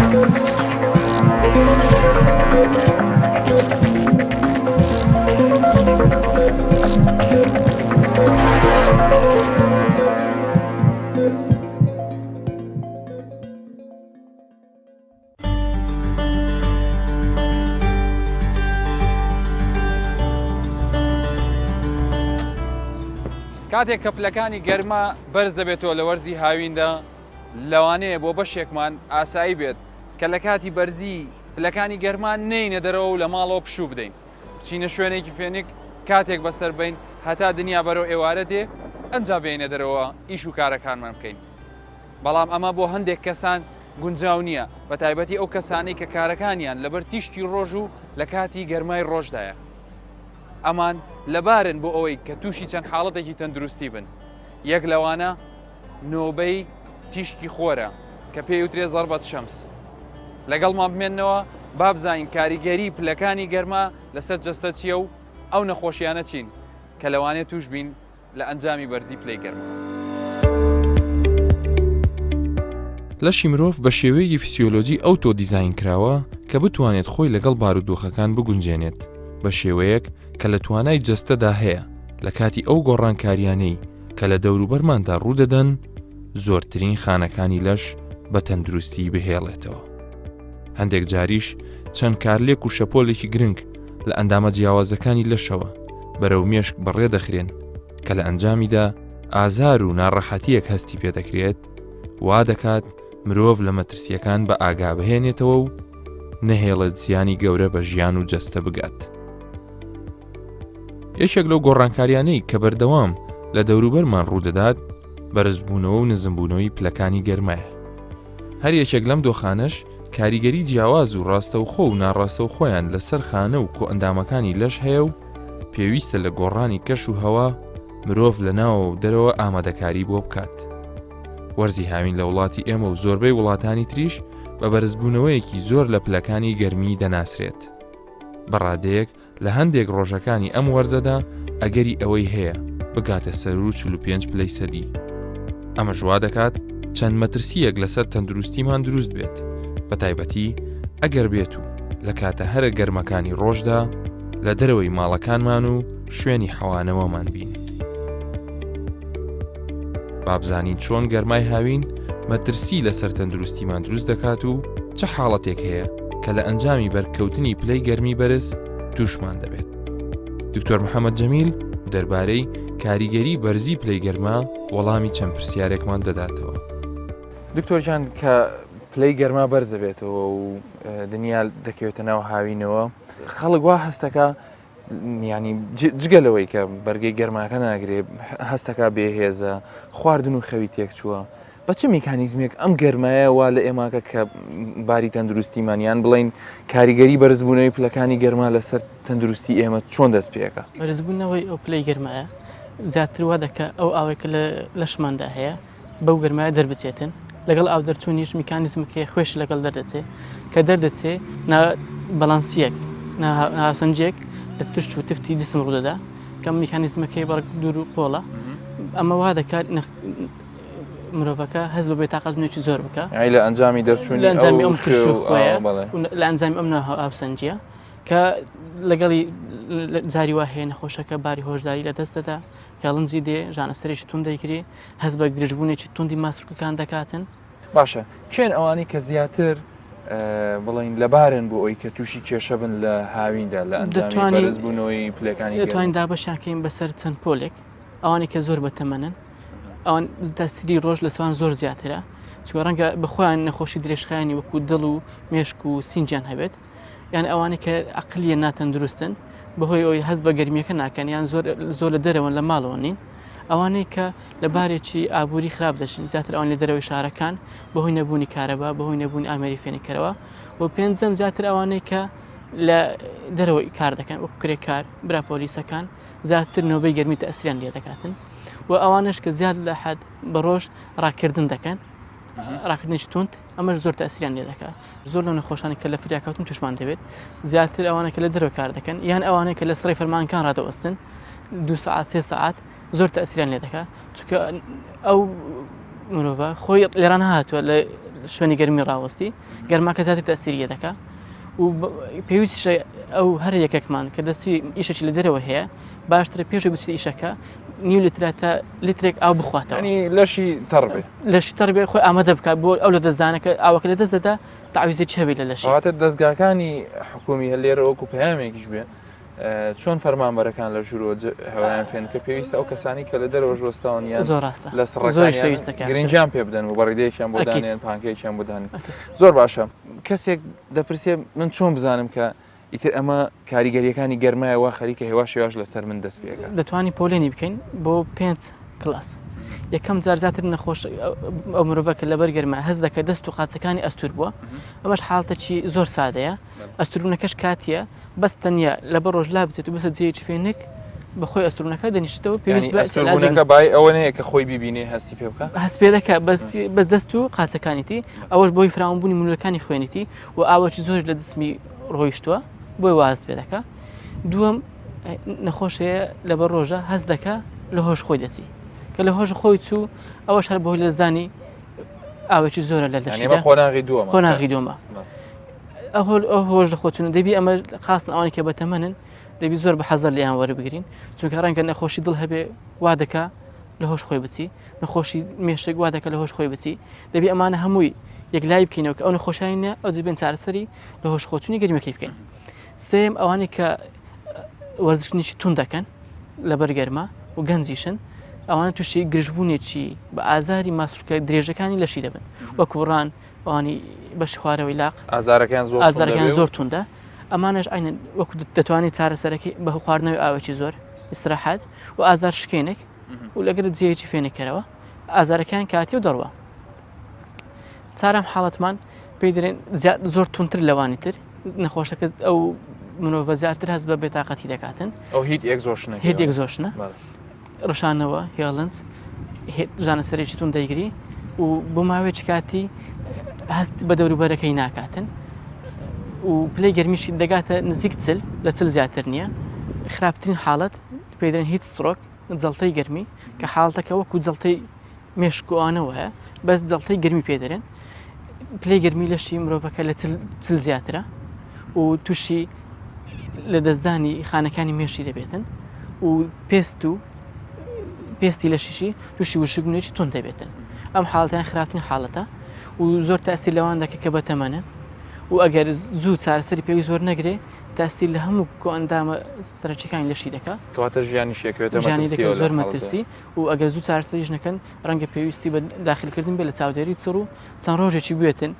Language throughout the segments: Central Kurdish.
کاتێک کە پلەکانی گەرما بەرز دەبێتەوە لە وەرزی هاویندا لەوانەیە بۆ بەشێکمان ئاسایی بێت کە لە کاتی بەرزی پلەکانی گەرما نەینە دەرەوە و لە ماڵەوە پشوو بدەین بچینە شوێنێکی فێنک کاتێک بەسەر بین هەتا دنیا بەرەو ئێوارە دێ ئەنجا بێینە دەرەوە ئیش و کارەکانمان بکەین بەڵام ئەمە بۆ هەندێک کەسان گونجاو نییە، بەتایبەتی ئەو کەسانەی کە کارەکانیان لەبەر تیشکی ڕۆژ و لە کاتی گەرمای ڕۆژدایە. ئەمان لەبارن بۆ ئەوەی کە تووشی چەند حاڵەتێکی تەندروستی بن. یەک لەوانە نۆبەی تیشکی خۆرە کە پێی وترێ زەربەت شەمس. لەگەڵمان بمێنەوە با بزانین کاریگەری پلەکانی گەرما لەسەر جەستە چییە و ئەو نەخۆشیانە چین کە لەوانەیە تووش بین لە ئەنجامی بەرزی پلەی گەرما. لەشی مرۆڤ بە شێوەیەکی فسیۆلۆجی ئەوتۆ دیزاین کراوە کە بتوانێت خۆی لەگەڵ بارودۆخەکان بگونجێنێت بە شێوەیەک کە لە توانای جەستەدا هەیە لە کاتی ئەو گۆڕانکاریانەی کە لە دەوروبەرماندا ڕوودەدەن زۆرترین خانەکانی لەش بە تەندروستی بهێڵێتەوە. هەندێک جاریش چەند کارلێک و شەپۆلێکی گرنگ لە ئەندامە جیاوازەکانی لەشەوە بەرەو مێشک بەڕێ دەخرێن کە لە ئەنجامیدا ئازار و ناڕەحەتیەک هەستی پێدەکرێت وا دەکات مرۆڤ لە مەترسیەکان بە ئاگا بهێنێتەوە و نەهێڵێت زیانی گەورە بە ژیان و جەستە بگات. یەکێک لەو گۆڕانکاریانەی کە بەردەوام لە دەوروبەرمان ڕوودەدات بەرزبوونەوە و نزمبوونەوەی پلەکانی گەرمایە. هەر یەکێک لەم دۆخانەش کاریگەری جیاواز و ڕاستەوخۆ و ناڕاستەوخۆیان لەسەر خانە و کۆئەندامەکانی لەش هەیە و پێویستە لە گۆڕانی کەش و هەوا مرۆڤ لە ناوە و دەرەوە ئامادەکاری بۆ بکات. وەرزی هاوین لە وڵاتی ئێمە و زۆربەی وڵاتانی تریش بە بەرزبوونەوەیەکی زۆر لە پلەکانی گەرمی دەناسرێت. بە ڕادەیەک لە هەندێک ڕۆژەکانی ئەم وەرزەدا ئەگەری ئەوەی هەیە بگاتە سەروو 45 پلەی سەدی. ئەمەش وا دەکات چەند مەترسییەک لەسەر تەندروستیمان دروست بێت، بە تایبەتی ئەگەر بێت و لە کاتە هەرە گەرمەکانی ڕۆژدا لە دەرەوەی ماڵەکانمان و شوێنی حەوانەوەمان بین. با بزانین چۆن گەرمای هاوین مەترسی لەسەر تەندروستیمان دروست دەکات و چ حاڵەتێک هەیە کە لە ئەنجامی بەرکەوتنی پلەی گەرمی بەرز تووشمان دەبێت. دکتۆر محەممەد جەمیل دەربارەی کاریگەری بەرزی پلەی گەرما وەڵامی چەند پرسیارێکمان دەداتەوە. دکتۆر گیان کە پلەی گەرما بەرز دەبێتەوە و دنیا دەکەوێتە ناو هاوینەوە خەڵک وا هەستەکە ینی جگە لەوەی کە بەرگەی گەرماکە ناگرێ هەستەکە بێهێزە خواردن و خەوی تێکچووە بە چ میکانیزمێک ئەم گەرمایە وا لە ئێماکە کە باری تەندروستیمان یان بڵین کاریگەری بەرزبوونەوەی پلەکانی گەرما لەسەر تەندروستی ئێمە چۆن دەست پێەکە بەرزبوونەوەی ئەو پلەی گەرمایە زیاتر وا دەکە ئەو ئاوەی کە لە لەشماندا هەیە بەو گەرمایە دەربچێتن لەگەڵ ئاو دەرچوونیش میکانیزمەکەی خوێش لەگەڵ دەردەچێ کە دەردەچێ بەڵانسیەک ناهاوسەنگیەک لە ترش و تفتی جسم ڕوودەدا کە میکانیزمەکەی بەڕک دوور و قۆڵە ئەمە وا دەکات مرۆڤەکە هەست بە بێتاقەتبوونێکی زۆر بکە ئەی لە ئەنجامی دەرچوون لە ئەنجامی ئەم ترش و خۆیە لە ئەنجامی ئەم ناهاوسەنگیە کە لەگەڵی جاری وا هەیە نەخۆشەکە باری هۆشداری لە دەست دەدا هێڵنجی دێ، ژانەسەرێکی توند دەیگرێ، هەست بە گرژبوونێکی توندی ماسولکەکان دەکاتن. باشە کێن ئەوانەی کە زیاتر بڵێین لەبارن بۆ ئەوی کە تووشی کێشە بن لە هاویندا لە ئەنجامی بەرزبوونەوەی پلەکانی گەرمی؟ دەتوانین دابەشیان کەین بەسەر چەند پۆلێک، ئەوانەی کە زۆر بەتەمەنن ئەوان تەسری ڕۆژ لە سوان زۆر زیاترە، چونکە ڕەنگە بەخۆیان نەخۆشی درێژخایەنی وەکو دڵ و مێشک و سینگیان هەبێت، یان ئەوانەی کە عەقلیە ناتەندروستن بەهۆی ئەوی هەست بە گەرمیەکە ناکەن یان زۆر زۆر لە دەرەوەن لە ماڵەوە نین ئەوانەی کە لە بارێکی ئابووری خراپ دەژین زیاتر ئەوان لە دەرەوەی شارەکان بەهۆی نەبوونی کارەبا بەهۆی نەبوونی ئامێری فێنککەرەوە و پێنجەم زیاتر ئەوانەی کە لە دەرەوەی کار دەکەن وەک کرێکار برا پۆلیسەکان زیاتر نۆبەی گەرمی تەسریان لێ دەکاتن و ئەوانش کە زیاد لە حەد بە ڕۆژ ڕاکردن دەکەن ڕاکردنێکی توند ئەمەش زۆر تەسریان لێ دەکات زۆر لەو نەخۆشانی کە لە فریاکەوتن توشمان دەبێت زیاتر ئەوانە کە لە دەرەوە کار دەکەن یان ئەوانەی کە لە سڕی فەرمانکان ڕادەوەستن دو سعات سێ سعات زۆر تەسریان لێ دەکات چونکە ئەو مرۆڤە خۆی لێران هاتووە لە شوێنی گەرمی ڕاوەستی گەرماکە زیاتر تەسیریە دەکا و پێویستیشە ئەو هەر یەکێکمان کە دەستی ئیشێکی لە دەرەوە هەیە باشترە پێش بچێت ئیشەکە نیو لترە تا لترێک ئاو بخواتەوە ینی لەشی تەڕ بێ لەشی تەڕ بێ خۆی ئامادە بکات بۆ ئەو لە دەستدانەکە ئاوەکە لە دەست دەدا تەعویزێکی هەبێت لە لەشی. کەواتە دەزگاکانی حکومی هەر لێرە وەکو پەیامێکیش بێ چۆن فەرمانبەرەکان لە ژوورەوە هەوایان فێنکە پێویستە ئەو کەسانی کە لە دەرەوەش وەستاون یان زۆر ڕاستە لە زۆریش سڕەکانیان پێویستە کە گرنگیان پێ بدەن و بەڕیدەیەکیان بۆ ئەکید. دانێن پانکەیەکیان بۆ دانێن ئەکید. زۆر باشە کەسێک دەپرسێ من چۆن بزانم کە ئیتر ئەمە کاریگەریەکانی گەرمایە وا خەریکە هێواش هێواش لەسەر من دەست پێکات. دەتوانین پۆلێنی بکەین بۆ پێنج کلاس یەکەم جار زیاتر نەخۆش ئەو مرۆڤە کە لەبەر گەرما هەست دەکە دەست و قاچەکانی ئەستور بووە ئەمەش حاڵتەکی زۆر سادەیە ئەستوربوونەکەش کاتیە بەس تەنیا لەبەر ڕۆژ لا بچێت و بەسە جێیەکی فێنک بەخۆی ئەستوربوونەکە دەنیشتەوە پێویست بە ئەستوربوونەکە بای ئەوە نەیە کە خۆی بیبینێ هەستی پێ بکە هەست پێ دەکا بەس بەس دەست و قاچەکانیتی ئەوەش بۆی فراوانبوونی مولولەکانی خوێنیتی و ئاوەکی زۆریش لە جسمی ڕۆیشتووە بۆی واز پێ دەکا دووەم نەخۆش هەیە لەبەر ڕۆژە هەست دەکا لە هۆش خۆی دەچی کە لە هۆش خۆی چوو ئەوەش هەر بۆی لەزدانی ئاوێکی زۆرە لە لەشیدا قۆناغی دووەمە قۆناغی دووەمە ئەو هۆش لە خۆچون دەبی ئەمە خاستن ئەوانی کە بەتەمەنن دەبی زۆر بە حەزەر لیان وەربگرین چونکە ڕەنگە نەخۆشی دڵ هەبێ وا دەکا لە هۆش خۆی بچی نەخۆشی مێشک وا دەکا لە هۆش خۆی بچی دەبی ئەمانە هەمووی یەکلایی بکەینەوە کە ئەو نەخۆشانی ئەو جبێن چارەسەری لە هۆش خۆچونی گەرمەکەی بکەین سێم ئەوانەی کە وەرزشکردنێکی توند دەکەن لەبەر گەرما و گەنجیشن ئەوانە تووشی گرژبوونێکی بە ئازاری ماسولکە درێژەکانی لەشی دەبن وەکو ڕان ئەوانی بەشی خوارەوەی لاق ئازارەکان زۆر ئازارەکان زۆر توندە ئەمانەش عینەن وەکو دەتوانێت چارەسەرەکەی بە خواردنەوەی ئاوێکی زۆر ئیسراحەت و ئازار شکێنێک و لەگەر جێیەکی فێنکەرەوە ئازارەکان کاتی و دەڕوە چارەم حاڵەتمان پێی دەرێن زۆر تونتر لەوانی تر نەخۆشەکە ئەو مرۆڤە زیاتر هەست بە بێتاقەتی دەکاتن ئەو heat exhaustion ە heat exhaustion ە ڕشانەوە هێڵنج ژانە سەرێکی تون دەیگری و بۆ ماوەیەکی کاتی هەست بە دەوروبەرەکەی ناکاتن و پلەی گەرمیشی دەگاتە نزیک چل لە چل زیاتر نییە خراپترین حاڵەت پێی دەرێن heat stroke جەڵتەی گەرمی کە حاڵەتەکە وەکو جەڵتەی مێشک و ئەوانە وایە بەس جەڵتەی گەرمی پێ دەرێن پلەی گەرمی لەشی مرۆڤەکە لە چل زیاترە و تووشی لە دەستدانی خانەکانی مێشی دەبێتن و پێست و پێستی لەشیشی تووشی وشکبوونێکی تون دەبێتن ئەم حاڵەتیان خراپترین حاڵەتە و زۆر تاسیر لەوان دەکە کە بەتەمەنن و ئەگەر زوو چارەسەری پێویست وەرنەگرێ تاسیر لە هەموو کۆئەندامە سەرەکیەکانی لەشی دەکا کەواتە ژیانیشی ئەکەوێتە ژیانی مەترسیەوە دەکەوێت زۆر لەم حاڵەتە. مەترسی و ئەگەر زوو چارەسەریش نەکەن ڕەنگە پێویستی بە داخلکردن بێت لە چاودێری چڕ و چەند ڕۆژێکی بوێتن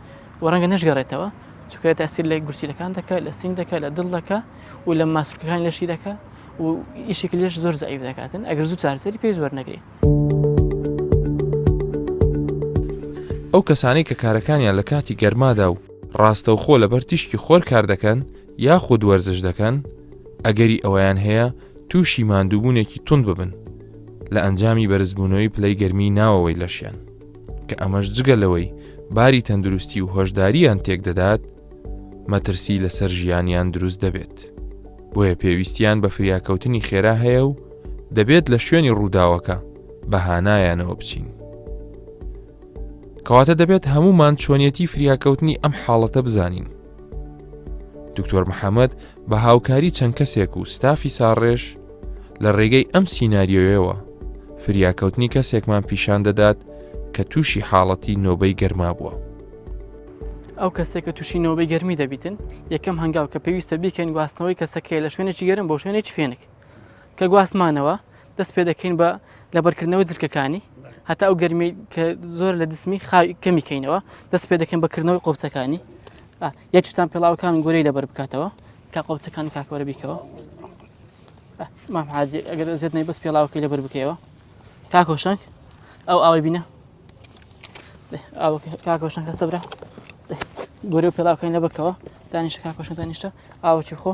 و ڕەنگە نەشگەڕێتەوە چونکە تاسیر لە گورچیلەکان دەکا لە سینگ دەکا لە دڵ دەکا و لە ماسولکەکانی لەشی دەکا و ئیشێکی لەش زۆر زەعیف دەکاتن ئەگەر زوو چارەسەری پێویست وەرنەگری. ئەو کەسانەی کە کارەکانیان لە کاتی گەرمادا و ڕاستەوخۆ لەبەر تیشکی خۆر کار دەکەن یاخود وەرزش دەکەن، ئەگەری ئەوەیان هەیە تووشی ماندووبوونێکی توند ببن لە ئەنجامی بەرزبوونەوەی پلەی گەرمی ناوەوەی لەشیان، کە ئەمەش جگە لەوەی باری تەندروستی و هۆشدارییان تێکدەدات، مەترسی لەسەر ژیانیان دروست دەبێت. بۆیە پێویستیان بە فریاکەوتنی خێرا هەیە و دەبێت لە شوێنی ڕووداوەکە بە هانایانەوە بچین. کەواتە دەبێت هەموومان چۆنیەتی فریاکەوتنی ئەم حاڵەتە بزانین. دکتۆر محەممەد بە هاوکاری چەند کەسێک و ستافی ساڕێژ لە ڕێگەی ئەم سیناریۆیەوە فریاکەوتنی کەسێکمان پیشان دەدات کە تووشی حاڵەتی نۆبەی گەرما بووە. ئەو کەسێک کە تووشی نۆبەی گەرمی دەبیتن یەکەم هەنگاو کە پێویستە بیکەین گواستنەوەی کەسەکەی لە شوێنێکی گەرم بۆ شوێنێکی فێنک کە گواستمانەوە دەست پێ دەکەین بە لەبەرکردنەوەی جلکەکانی هەتا ئەو گەرمی کە زۆر لە جسمی کەمی کەینەوە دەست پێ دەکەین بە کردنەوەی قۆپچەکانی یەکشتان پێڵاوەکان گۆرەی لەبەر بکاتەوە کا قۆپچەکانی کاکەوەرە بیکەوە مام حاجی ئەگەر زێت نەی بەس پێڵاوەکەی لەبەر بکەیەوە کاکۆشەنگ ئەو ئاوی بینە کاکۆشەنگ هەستە برا گۆرە و پێڵاوەکانی لە بکەوە دانیشە کاکۆشەنگ دانیشە ئاوەکی خۆ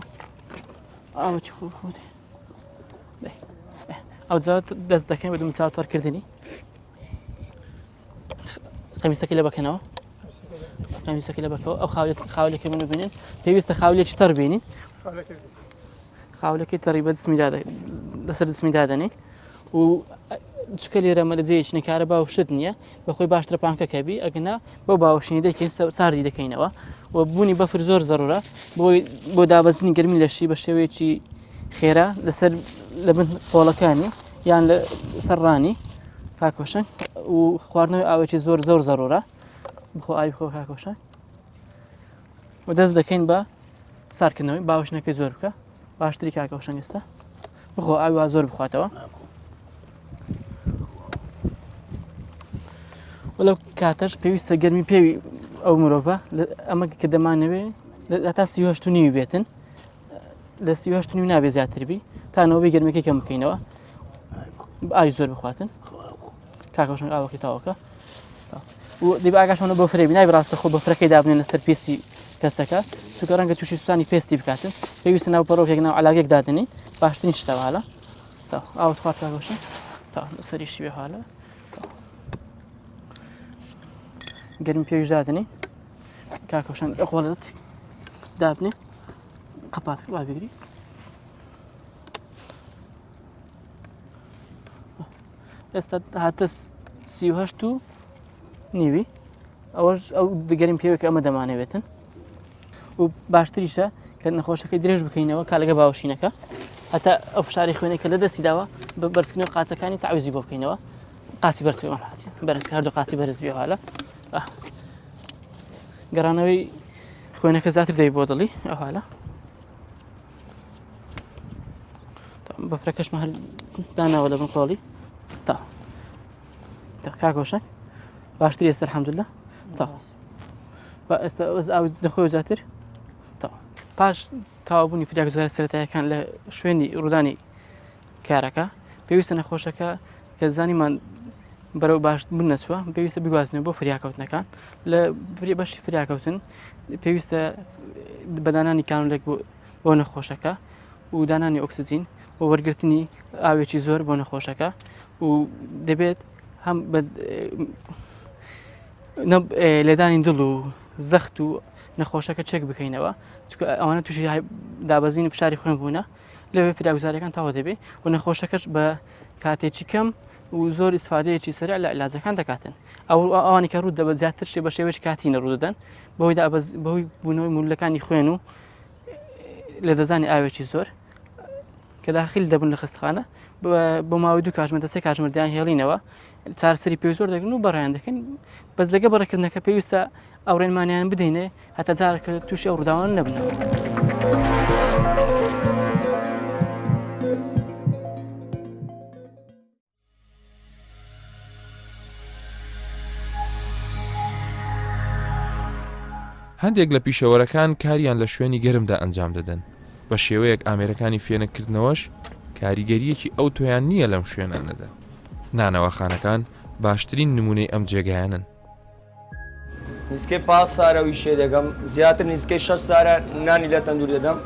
ئاوەکی خۆ خۆ ئەوجا دەست دەکەین بە دمچاو تەڕکردنی قەمیسەکەی لە بکەنەوە قەمیسەکەی لە بکەوە ئەو خاولێک خاولێکی من ببینن پێویستە خاولێکی تەڕ بینین خاولەکەی تەڕی بە دسمی لەسەر دسمی دادەنێ و چکە لێرە مەرجەیەکی نە کارەبا و شت نییە بەخۆی باشترە پانکەکە بی ئەگەنا بەو باوەشینی دەکەین ساردی دەکەینەوە و بوونی بەفر زۆر زەرورە بۆی بۆ دابەزینی گەرمی لەشی بە شێوەیەکی خێرا لەسەر لە بن قۆڵەکانی یان لە سەرڕانی کاکۆشن و خواردنەوەی ئاوێکی زۆر زۆر زەرورە بخۆ ئاوی خۆ کاکۆشن و دەست دەکەین بە سارکردنەوەی باوەشنەکەی زۆر بکە باشتری کاکە هۆشەنگ ئێستا بخۆ ئاوی وا زۆر بخواتەوە و لەو کاتەش پێویستە گەرمی پێوی ئەو مرۆڤە ئەمە کە دەمانەوێ هەتا 38 نیوی بێتن لە 38 نیو نابێ زیاتر بی تا نەوەی گەرمەکەی کەم بکەینەوە ئاوی زۆر بخواتن کاکە هۆشەنگ ئاوەکەی تاوەکە و دەبێ ئاگاشمانە بۆ فرێبی نابێ ڕاستە خۆ بەفرەکەی دابنێن لەسەر پێستی کەسەکە چونکە ڕەنگە تووشی سوستانی پێستی بکاتن پێویستە ناو پەڕۆکێک ناو علاگێک دادنی باشترین شتە حالە تا ئاوت خوارد کاکەوشە تا سەریشی بێ حالە گەرمی پێویش دادنی کاکەوشان ئەخۆڵێت دابنێ قەپات وا بگری ئێستا هاتە 38 و نیوی ئەوەش ئەو دەگەریم پێوە کە ئەمە دەمانەوێتن و باشتریشە کە نەخۆشەکەی درێژ بکەینەوە کالەگە باوەشینەکە هەتا ئەو فشاری خوێنێک لە دەستی داوە بە بەرزکردنەوە قاچەکانی تعویزی بۆ بکەینەوە قاچی بەرز بەرز هەردوو قاچی بەرز بێ گەڕانەوەی خوێنەکە زیاتر دەی بۆ دڵی ئەوالە بەفرەکەشمە هەر داناوە لە بن قۆڵی تا تا کاکۆشە باشتری ئێستا الحمدلله تا با ئێستا ئەوز ئاو دەخۆی زیاتر تا پاش تەواوبوونی فریاگوزارە سەرەتایەکان لە شوێنی ڕوودانی کارەکە پێویستە نەخۆشەکە کە زانیمان بەرەو باش بوون نەچووە پێویستە بگوازنەوە بۆ فریاکەوتنەکان لە بەشی فریاکەوتن پێویستە بەدانانی کانولێک بۆ نەخۆشەکە و دانانی ئۆکسجین و وەرگرتنی ئاوێکی زۆر بۆ نەخۆشەکە و دەبێت هەم لێدانی دڵ و زەخت و نەخۆشەکە چێک بکەینەوە چونکە ئەوانە تووشی دابەزینی فشاری خوێن بوونە لەوێ فریاگوزاریەکان تەواو دەبێ و نەخۆشەکەش بە کاتێکی کەم و زۆر ئیسفادەیەکی سەرع لە علاجەکان دەکاتن ئەو ئەوانی کە ڕوو دەبە زیاتر شێ بە شێوەیەکی کاتی نەڕوودەدەن بەهۆی دابەز بەهۆی بوونەوەی مولەکانی خوێن و لە دەزانی ئاوێکی زۆر کە داخل دەبن لە خستخانە بۆ ماوەی دوو کاتژمێر دەسێ کاتژمێر دەیان هێڵینەوە چارەسەری پێ زۆر دەگرن و بەڕیان دەکەن بەس لەگە بەڕێکردنەکە پێویستە ئەو ڕێنمانیان بدەینێ هەتا جارێک تووشی ئەو ڕووداوانە نەبنەوە. هەندێک لە پیشەوەرەکان کاریان لە شوێنی گەرمدا ئەنجام دەدەن، بە شێوەیەک ئامێرەکانی فێنککردنەوەش کاریگەرییەکی ئەوتۆیان نییە لەم شوێنانەدا. نانەواخانەکان باشترین نموونەی ئەم جێگایانەن. نزیکەی پاز سارە ویشێ دەکەم زیاتر نزیکەی شەش سارە نانی لە تەندور دەدەم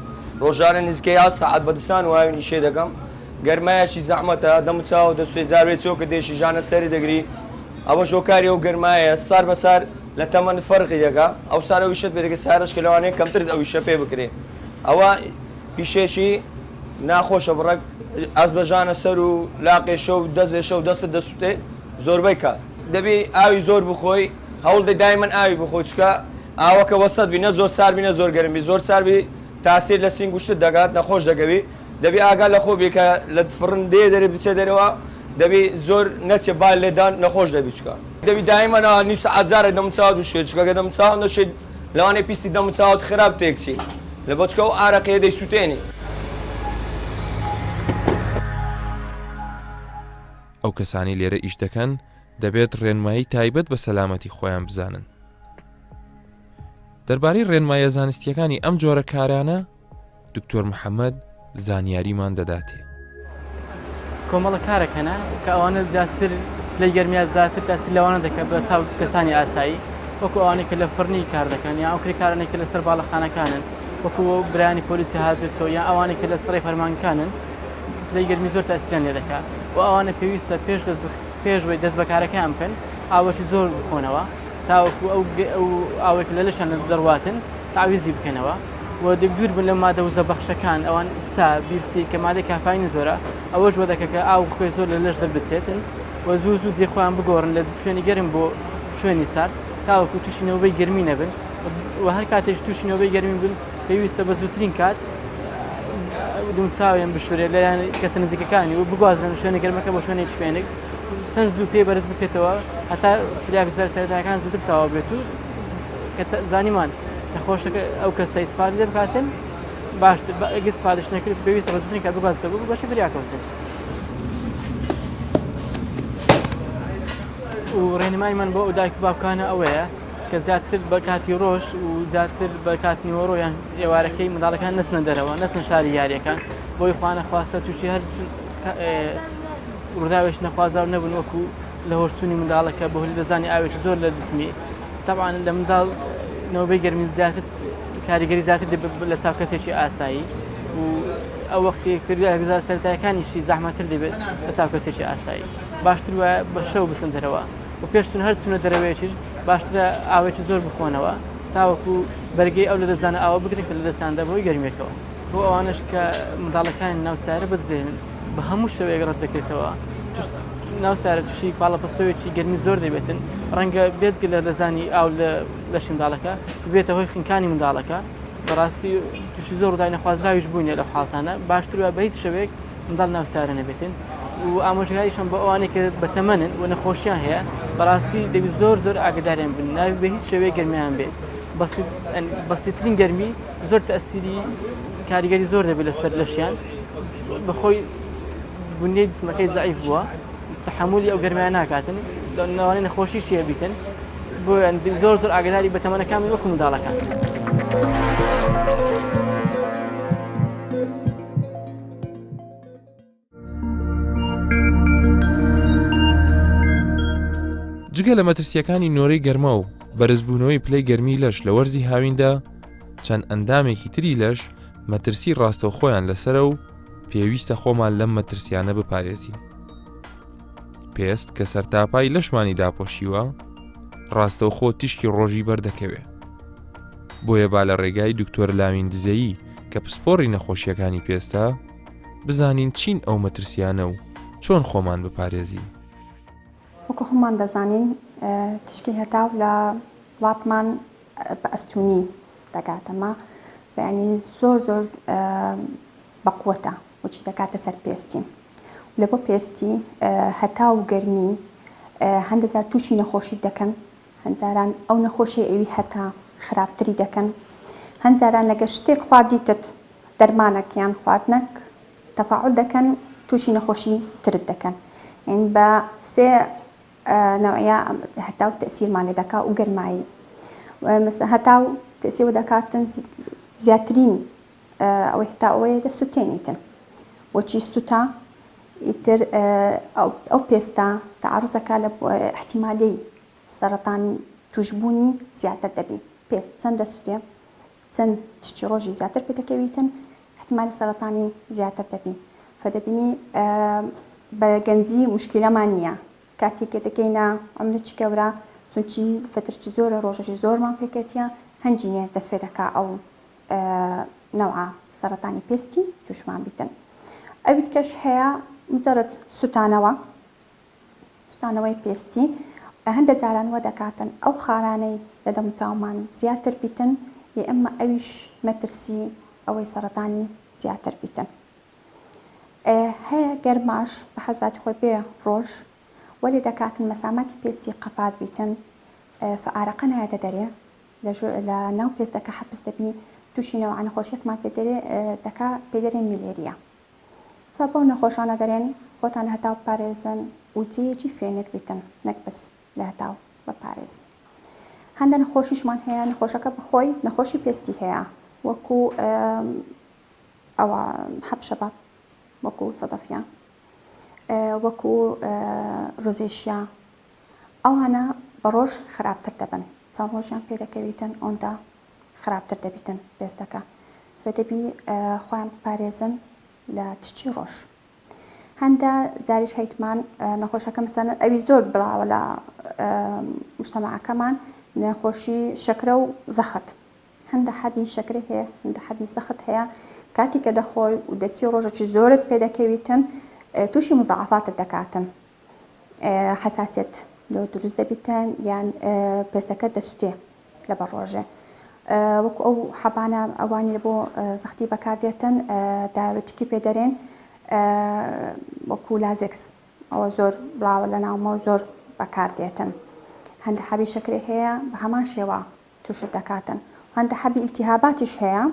ڕۆژانە نزیکەی یاز سەعات بە دستان و هاوین ئیشێ دەکەم گەرمایەکی زەحمەتە دەم و چاو دەسوێ جاروێ چۆکە دێشی ژانە سەری دەگری ئەوەش هۆکاری ئەو گەرمایە سار بە سار لە تەمەن فەرقی دەکا ئەو سارە ویشەت پێ دەکرێ سارەش کە لەوانەیە کەمترت ئەو ئیشە پێ بکرێ ئەوە پیشێکی ناخۆشە بڕەک ئەست بە ژانە سەر و لاقێشە و دەست ئێشە و دەستت دەسوتێ زۆربەی کات. دەبی ئاوی زۆر بخۆی هەوڵدەی دایمەن ئاوی بخۆی چونکە ئاوەکە وەسەت بی نە زۆر سار بی نە زۆر گەرم بی زۆر سار بی تاسیر لە سینگ و شتت دەکات نەخۆش دەکەوی دەبی ئاگا لە خۆ بی کە لە فڕن دێ دەرێ بچێ دەرەوە دەبی زۆر نەچێ با لێدان نەخۆش دەبی چونکە دەبی دایمەن ئا نیو سەعات جارێک دەم و چاوت بشوێ چونکە گەر دەم و چاوت نەشوێی لەوانەیە پیستی دەم و چاوت خراپ تێکچی لەبەر چونکە ئەو ئارەقەیە دەیسوتێنی. ئەو کەسانەی لێرە ئیش دەکەن دەبێت ڕێنمایی تایبەت بە سەلامەتی خۆیان بزانن. دەربارەی ڕێنماییە زانستییەکانی ئەم جۆرە کارانە دکتۆر محەممەد زانیاریمان دەداتێ. کۆمەڵە کارێک هەنە کە ئەوانە زیاتر پلەی گەرمیا زیاتر تاسیر لەوانە دەکە بە چاو کەسانی ئاسایی وەکو ئەوانەی کە لە فڕنی کار دەکەن یان ئەو کرێکارانەی کە لەسەر باڵەخانەکانن وەکو برایانی پۆلیسی هاتوچۆ یان ئەوانەی کە لە سڕی فەرمانگەکانن پلەی گەرمی زۆر تاسیریان لێ دەکات و ئەوانە پێویستە پێش دەست پێش بەی دەست بەکارەکەیان بکەن ئاوەکی زۆر بخۆنەوە تاوەکو ئەو ئەو ئاوێک لە لەشان دەڕواتن تعویزی بکەنەوە و دوور بن لە مادە وزە بەخشەکان ئەوان چا بیپسی کە مادەی کافاین زۆرە ئەوەش وە دەکە کە ئاو خوێ زۆر لە لەش دەربچێتن. و زوو زوو جێ خۆیان بگۆڕن لە شوێنی گەرم بۆ شوێنی سارد تاوەکو تووشی نەوبەی گەرمی نەبن و هەر کاتێک تووشی نەوبەی گەرمی بن پێویستە بە زووترین کات دومچاویان بشورێت لەلایەن کەسە نزیکەکانی و بگوازرێن شوێنە گەرمەکە بۆ شوێنێکی فێنک چەند زوو پێ بەرز بکرێتەوە هەتا فریاگوزار سەرەتاکان زووتر تەواو بێت و کە زانیمان نەخۆشەکە ئەو کەسە ئیسفادە لێ بکاتن باشتر ئەگەر ئیسفادەش نەکرد پێویستە بە زووترین کات بگوازرێتەوە بۆ بەشی فریاکەوتن. و ڕێنمایمان بۆ ئەو دایک و باوکانە ئەوەیە کە زیاتر بە کاتی ڕۆژ و زیاتر بە کات نیوەڕۆ یان ئێوارەکەی منداڵەکان نەچنە دەرەوە نەچنە شاری یاریەکان بۆی خوانە خواستە تووشی هەر ڕووداوێک نەخوازراو نەبن وەکو لە هۆشچوونی منداڵەکە بەهۆی لەدەستدانی ئاوێکی زۆر لە جسمی تەبعەن لە منداڵ نەوبەی گەرمی زیاتر کاریگەری زیاتر دەبێت لە چاو کەسێکی ئاسایی و ئەو وەختی فریاگوزار سەرەتایەکانیشی زەحمەتتر دەبێت لە چاو کەسێکی ئاسایی باشتر وایە بە شەو بچنە دەرەوە و پێش چوون هەر چوونە دەرەوەیەکیش باشترە ئاوێکی زۆر بخۆنەوە تاوەکو بەرگەی ئەو لەدەستدانە ئاوە بگرن کە لەدەستیان دا بەهۆی گەرمیەکەوە. بۆ ئەوانەش کە منداڵەکانی ناو سەیارە بەجدێنن بە هەموو شێوەیەک ڕەت دەکرێتەوە ناو سەیارە تووشی پاڵەپەستۆیەکی گەرمی زۆر دەبێتن ڕەنگە بێجگە لە لەزانی ئاو لە لەشی منداڵەکە ببێتە هۆی خنکانی منداڵەکە بەڕاستی تووشی زۆر ڕووداوی نەخوازراویش بووینە لەو حاڵتانە باشتر وایە بە هیچ شێوەیەک منداڵ ناو سەیارە نەبێتن و ئامۆژگاریشم بۆ ئەوانەی کە بەتەمەنن و نەخۆشیان هەیە بەڕاستی دەبی زۆر زۆر ئاگداریان بن ناوی بە هیچ شێوەیەک گەرمیان بێت بەسیترین گەرمی زۆر تەسیری کاریگەری زۆر دەبێت لەسەر لەشیان بەخۆی بنیەی جسمەکەی زەعیف بووە تحملی ئەو گەرمیان ناکاتن لەوانەیە نەخۆشی شێ بیتن بۆ زۆر زۆر ئاگداری بە تەمەنەکان وەکو منداڵەکان. جگە لە مەترسیەکانی نۆرەی گەرما و بەرزبوونەوەی پلەی گەرمی لەش لە وەرزی هاویندا چەند ئەندامێکی تری لەش مەترسی ڕاستەوخۆیان لەسرە و پێویستە خۆمان لەم مەترسیانە بپارێزین پێست کە سەرتاپای لەشمانی داپۆشیوە ڕاستەوخۆ تیشکی ڕۆژی بەردەکەوێ بۆیە با لە ڕێگای دکتۆر لاوین دزەیی کە پسپۆڕی نەخۆشیەکانی پێستە بزانین چین ئەو مەترسیانە و چۆن خۆمان بپارێزین. وەکو هەموومان دەزانین تیشکی هەتاو لە وڵاتمان بە ئەستوونی دەگاتە مە یعنی زۆر زۆر بەقوەتە وچی دەکاتە سەر پێستی لە بۆ پێستی هەتاو و گەرمی هەندەجار تووشی نەخۆشی دەکەن هەنجاران ئەو نەخۆشی ئەوی هەتا خراپتری دەکەن هەنجاران لەگە شتێک خواردیتت دەرمانەک یان خواردنەک تەفاعول دەکەن تووشی نەخۆشی ترت دەکەن یعنی بە سێ نەوعە هەتاو تەسیرمان لێ دەکا و گەرمایی هەتاو تەسیرەوە دەکاتن زیاترین ئەوەی هەتا ئەوەیە دەسوتێنیتن وەچی سوتا ئیتر ئەو پێستە تەعەڕوز دەکا لە احتیمالی سەرەتانی توشبوونی زیاتر دەبی پێست چەند دەسوتێ چەند تشتی ڕۆژی زیاتر پێ دەکەویتن احتیمالی سەرەتانی زیاتر دەبی فدەبینی بە گەنجی مشکلەمان نییە کاتێک کە دەگەینە عمرێکی گەورە چونکی فترەی زۆرە ڕۆژەکی زۆرمان پێکەتیە هەنجینێ دەست پێ دەکا ئەو نەوعە سەرەتانی پێستی توشمان بیتن ئەویت کەش هەیە مجرد سوتانەوە سوتانەوەی پێستی هەندە جاران وە دەکاتن ئەو خارانەی لە دەموچاومان زیاتر بیتن یە ئەمە ئەویش مەترسی ئەوەی سەرەتانی زیاتر بیتن هەیە گەرماش بە حەزاتی خۆی بێ ڕۆژ وەلی دەکاتن مەساماتی پێستی قەفات بیتن فئارەقە نایەتە دەرێ لە ناو پێستەکە حەپس دەبی تووشی نەوعە نەخۆشیەکمان پێ دەرێ دەکا پێ دەرێن میلێریا فە بەو نەخۆشانە دەرێن خۆتان لە هەتاو بپارێزن و جێیەکی فێنک بیتن نەک بەس لە هەتاو بپارێزن هەندە نەخۆشیشمان هەیە نەخۆشەکە بەخۆی نەخۆشی پێستی هەیە وەکو ئەوە حەب شەباب وەکو سەدەفیان وەکو ڕۆزێشیا ئەوانە بە ڕۆژ خراپتر دەبن چەند ڕۆژیان پێ دەکەویتن ئۆندە خراپتر دەبیتن پێستەکە فە دەبی خۆیان بپارێزن لە تشتی ڕۆژ هەندە جاریش هەیتمان نەخۆشەکە مەسەلەن ئەوی زۆر بڵاوە لە مجتەمەعەکەمان نەخۆشی شەکرە و زەخت هەندە حەبی شەکرە هەیە هەندە حەبی زەخت هەیە کاتی کە دەخۆی و دەچی ڕۆژەکی زۆرت پێ دەکەویتن تووشی مزاعفاتت دەکاتن. حەساسیەت لۆ دروست دەبیتن یان پێستەکە دەسوتێ لەبەر ڕۆژێ وەکو ئەو حەبانە ئەوانی لە بۆ زەختی بەکاردێتن دایۆتیکی پێ دەرێن وەکو لازێکس ئەوە زۆر بڵاوە لە ناومەوە زۆر بەکاردێتن هەندە حەبی شەکرێ هەیە بە هەمان شێوە تووشت دەکاتن هەندە حەبی ئیلتیهاباتیش هەیە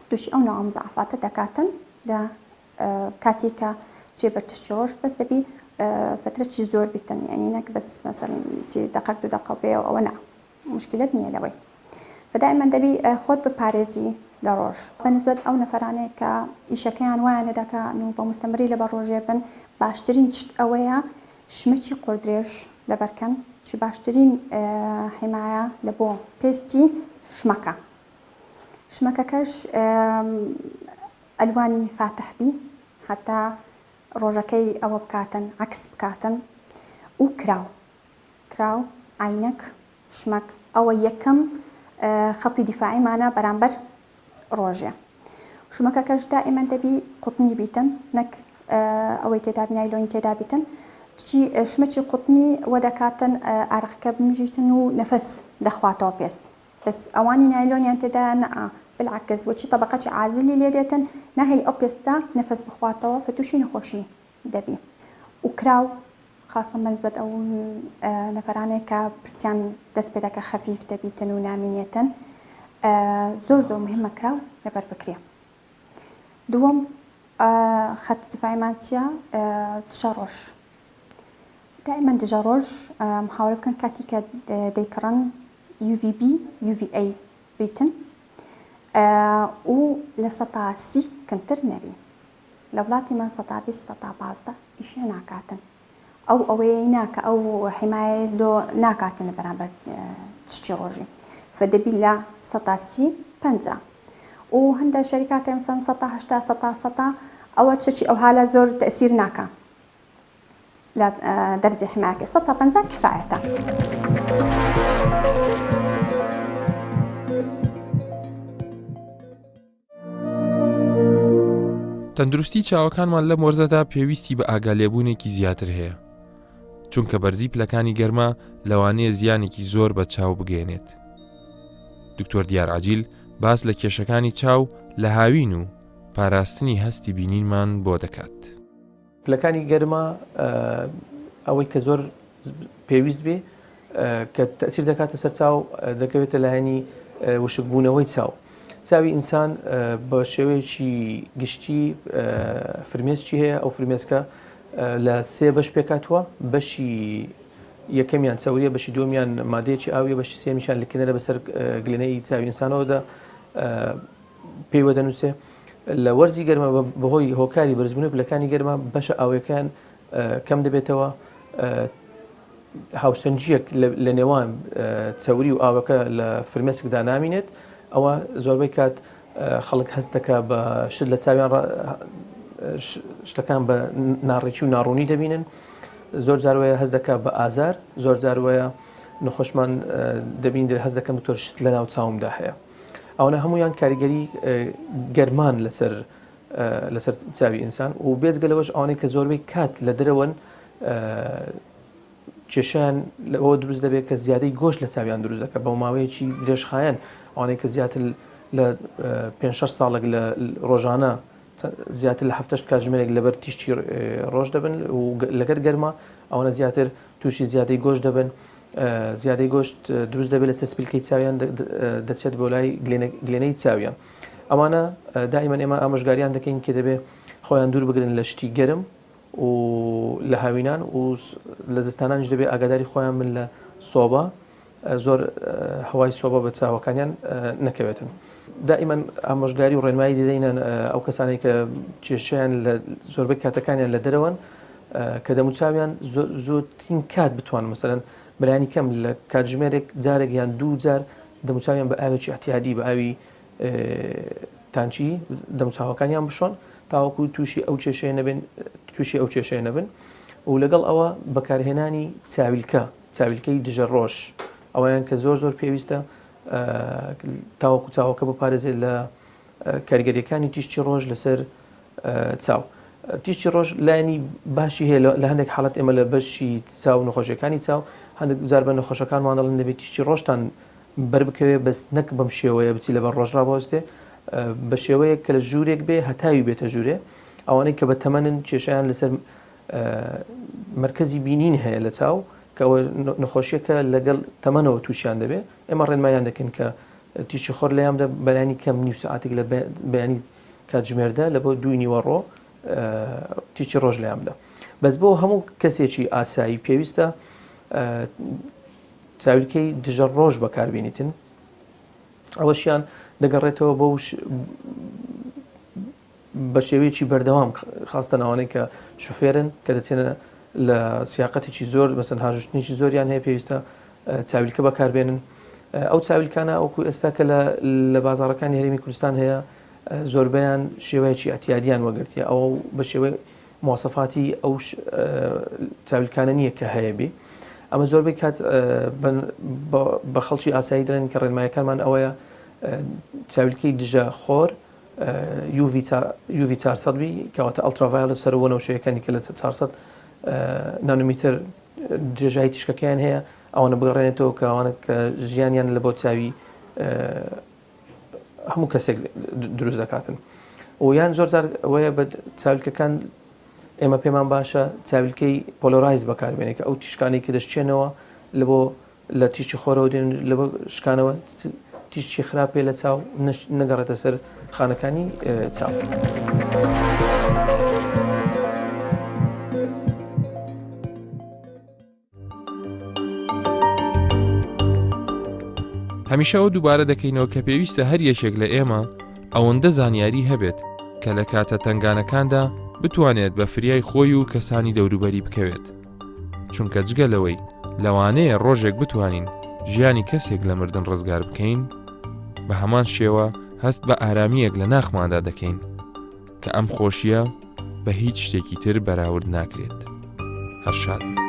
تووشی ئەو ناوە مزعفاتە دەکاتن لە کاتی کە چێ بەر تشتی ڕۆژ بەس دەبی فترەی زۆر بیتن یعنی نەک بەس مەسەن چی دەقەک دو دەقە بێ ئەوە نا مشکلت نییە لەوەی فدائما دەبی خۆت بپارێزی لە ڕۆژ بە نسبەت ئەو نەفەرانەیە کە ئیشەکەیان وایان لێ دەکەن و بە مستەمری لەبەر ڕۆژێ بن باشترین شت ئەوەیە شمەکی قوردرێژ لەبەرکەن چ باشترین حیمایە لە بۆ پێستی شمەکە شمەکەکەش ئەلوانی فاتح بی هەتا ڕۆژەکەی ئەوە بکاتن عەکس بکاتن و کراو کراو عەینەک شمەک ئەوە یەکەم خەتی دیفاعیمانە بەرامبەر ڕۆژێ شمەکەکەش دائیمەن دەبی قوتنی بیتن نەک ئەوەی تێدا نایلۆنی تێدا بیتن چی شمەکی قوتنی وە دەکاتن ئارەقەکە بمژیتن و نەفەس دەخواتەوە پێست بەس ئەوانی نایلۆنیان تێدایە نەئا بالعکس وەچی تەبەقەکی عازلی لێ دێتن ناهێلی ئەو پێستە نەفەس بخواتەوە فتوشی نەخۆشی دەبی و کراو خاصە بەنسبەت ئەو نەفەرانەی کە پرچیان دەست پێ دەکە خەفیف دەبیتن و نامینێتن زۆر زۆر مهمە کراو لەبەر بکرێ دووەم خەت دیفاعیمان چییە دژە ڕۆژ دائما دژە ڕۆژ محاولە بکەن کاتی کە دەیکڕن UVB UVA بیتن و لە سەتا سی کەمتر نەبی لە وڵاتی من سەتا 20 سەتا 15 ئیشێ ناکاتن ئەو ئەوەیەی نا کە ئەو حیمایەی لۆ ناکاتن لە بەرامبەر تشتی ڕۆژی فدەبی لە سەتا سی 50 و هەندە شەریکاتێ مثلا سەتا هەشتا سەتا سەتا ئەوە چەکی ئەو حالە زۆر تەسیر ناکا لە دەرجە حمایەکەی سەتا 50 کفایەتە. تەندروستی چاوەکانمان لەم وەرزەدا پێویستی بە ئاگالێبوونێکی زیاتر هەیە چونکە بەرزی پلەکانی گەرما لەوانەیە زیانێکی زۆر بە چاو بگەێنێت دکتۆر دیار عجیل باس لە کێشەکانی چاو لە هاوین و پاراستنی هەستی بینینمان بۆ دەکات. پلەکانی گەرما ئەوەی کە زۆر پێویست بێ کە تەسیر دەکاتە سەر چاو دەکەوێتە لایەنی وشکبوونەوەی چاو. چاوی ئینسان بە شێوەیەکی گشتی فرمێسکی هەیە ئەو فرمێسکە لە سێ بەش پێکاتوە بەشی یەکەمیان چەوریە بەشی دووەمیان مادەیەکی ئاویە بەشی سێمیشان لکێنەرە بەسەر گلێنەی چاوی ئینسانەوەدا پێیوە دەنووسێ، لە وەرزی گەرما بەهۆی هۆکاری بەرزبوونەوەی پلەکانی گەرما بەشە ئاویەکان کەم دەبێتەوە، هاوسەنگییەک لە نێوان چەوری و ئاوەکە لە فرمێسکدا نامینێت، ئەوە زۆربەی کات خەڵک هەست دەکا بە شت لە چاویان شتەکان بە ناڕێکی و ناڕوونی دەبینن، زۆر جار وەیە هەست دەکا بە ئازار، زۆر جار وەیە نەخۆشمان دەبین هەست دەکەم دکتۆر شت لە ناو چاومدا هەیە. ئەوانە هەمویان کاریگەری گەرمان لەسەر لەسەر چاوی ئینسان و بێجگە لەوەش ئەوانەی کە زۆربەی کات لە دەرەوەن کێشیان لەوە دروست دەبێت کە زیادەی گۆشت لە چاویان دروست دەکە بە ماوەیەکی درێژخایەن ئەوانەی کە زیاتر لە پێ ساڵێک لە ڕۆژانە زیاتر لە هەفتەش کاتژمێرێک لەبەر تیشکی ڕۆژ دەبن و لەگەر گەرما ئەوانە زیاتر تووشی زیادەی گۆشت دەبن زیادەی گۆشت دروست دەبێت لەسەر سپیلکەی چاویان دەچێت بۆ لای گلێنەی چاویان ئەوانە دائیمەن ئێمە ئامۆژگاریان دەکەین کە دەبێ خۆیان دوور بگرن لە شتی گەرم و لە هاوینان و لە زستانانیش دەبێت ئاگاداری خۆیان بن لە سۆبا زۆر هەوای سۆبە بە چاوەکانیان نەکەوێتن. دائیمەن ئامۆژگاری و ڕێنمایی دەدەینە ئەو کەسانەی کە کێشەیان لە زۆربەی کاتەکانیان لە دەرەوەن کە دەموچاویان زۆرترین کات بتوان مەسەلەن بەلایەنی کەم لە کاتژمێرێک جارێک یان دوو جار دەموچاویان بە ئاوێکی ئەعتیادی بە ئاوی تانچی دەموچاوەکانیان بشۆن تاوەکو تووشی ئەو کێشەیە نەبن تووشی ئەو کێشەیە نەبن و لەگەڵ ئەوە بەکارهێنانی چاویلکە چاویلکەی دژە ڕۆژ ئەوەیان کە زۆر زۆر پێویستە تاوەکو چاوەکە بپارێزێت لە کاریگەریەکانی تیشکی ڕۆژ لەسەر چاو. تیشکی ڕۆژ لایەنی باشی هەیە لە هەندێک حاڵەت ئێمە لە بەشی چاو نەخۆشیەکانی چاو هەندێک جار بە نەخۆشەکانمان دەڵێن دەبێت تیشکی ڕۆژتان بەر بکەوێ بەس نەک بەم شێوەیە بچی لەبەر ڕۆژ ڕابوەستێ بە شێوەیەک کە لە ژوورێک بێ هەتاوی بێتە ژوورێ ئەوانەی کە بە تەمەنن کێشیان لەسەر مرکزی بینین هەیە لە چاو کە ئەوە نەخۆشیەکە لەگەڵ تەمەنەوە تووشیان دەبێ ئێمە ڕێنمایان دەکەین کە تیشکی خۆر لەیان بدە بەلانی کەم نیو سەعاتێک لە بەیانی کاتژمێردە لە بۆ دووی نیوەڕۆ تیشکی ڕۆژ لەیان بدە بەس بۆ هەموو کەسێکی ئاسایی پێویستە چاویلکەی دژە ڕۆژ بەکاربینیتن ئەوەشیان دەگەڕێتەوە بۆ بە شێوەیەکی بەردەوام خاستە ناوانەی کە شوفێرن کە دەچێنە لە سیاقەتێکی زۆر مەسەن هاژوشتنێکی زۆریان هەیە پێویستە چاویلکە بەکاربێنن ئەو چاویلکانە وەکو ئێستا کە لە بازاڕەکانی هەرێمی کوردستان هەیە زۆربەیان شێوەیەکی ئەتیادیان وەگرتیە ئەوە بە شێوەی مواسەفاتی ئەو چاویلکانە نییە کە هەیە بی ئەمە زۆربەی کات بە خەڵکی ئاسایی دەڵێن کە ڕێنمایەکانمان ئەوەیە چاویلکەی دژە خۆر UV 400 بی کەواتە ultraviolet سەر وەنەوشەیەکانی کە لە 400 نانۆمیتر درێژایی تیشکەکەیان هەیە ئەوانە بگەڕێنێتەوە کە ئەوانە کە ژیانیان لە بۆ چاوی هەموو کەسێک دروست دەکاتن و یان زۆر جار ئەوەیە بە چاویلکەکان ئێمە پێمان باشە چاویلکەی polarize بەکاربێنێت کە ئەو تیشکانەی کە دەشچێنەوە لە بۆ لە تیشکی خۆرەوە دێن لە بۆ شکانەوە تیشکی خراپێ لە چاو نەگەڕێتە سەر خانەکانی چاو. هەمیشە ئەوە دووبارە دەکەینەوە کە پێویستە هەر یەکێک لە ئێمە ئەوەندە زانیاری هەبێت کە لە کاتە تەنگانەکاندا بتوانێت بە فریای خۆی و کەسانی دەوروبەری بکەوێت چونکە جگە لەوەی لەوانەیە ڕۆژێک بتوانین ژیانی کەسێک لە مردن ڕزگار بکەین بە هەمان شێوە هەست بە ئارامییەک لە ناخماندا دەکەین کە ئەم خۆشییە بە هیچ شتێکی تر بەراورد ناکرێت. هەر شاد بن.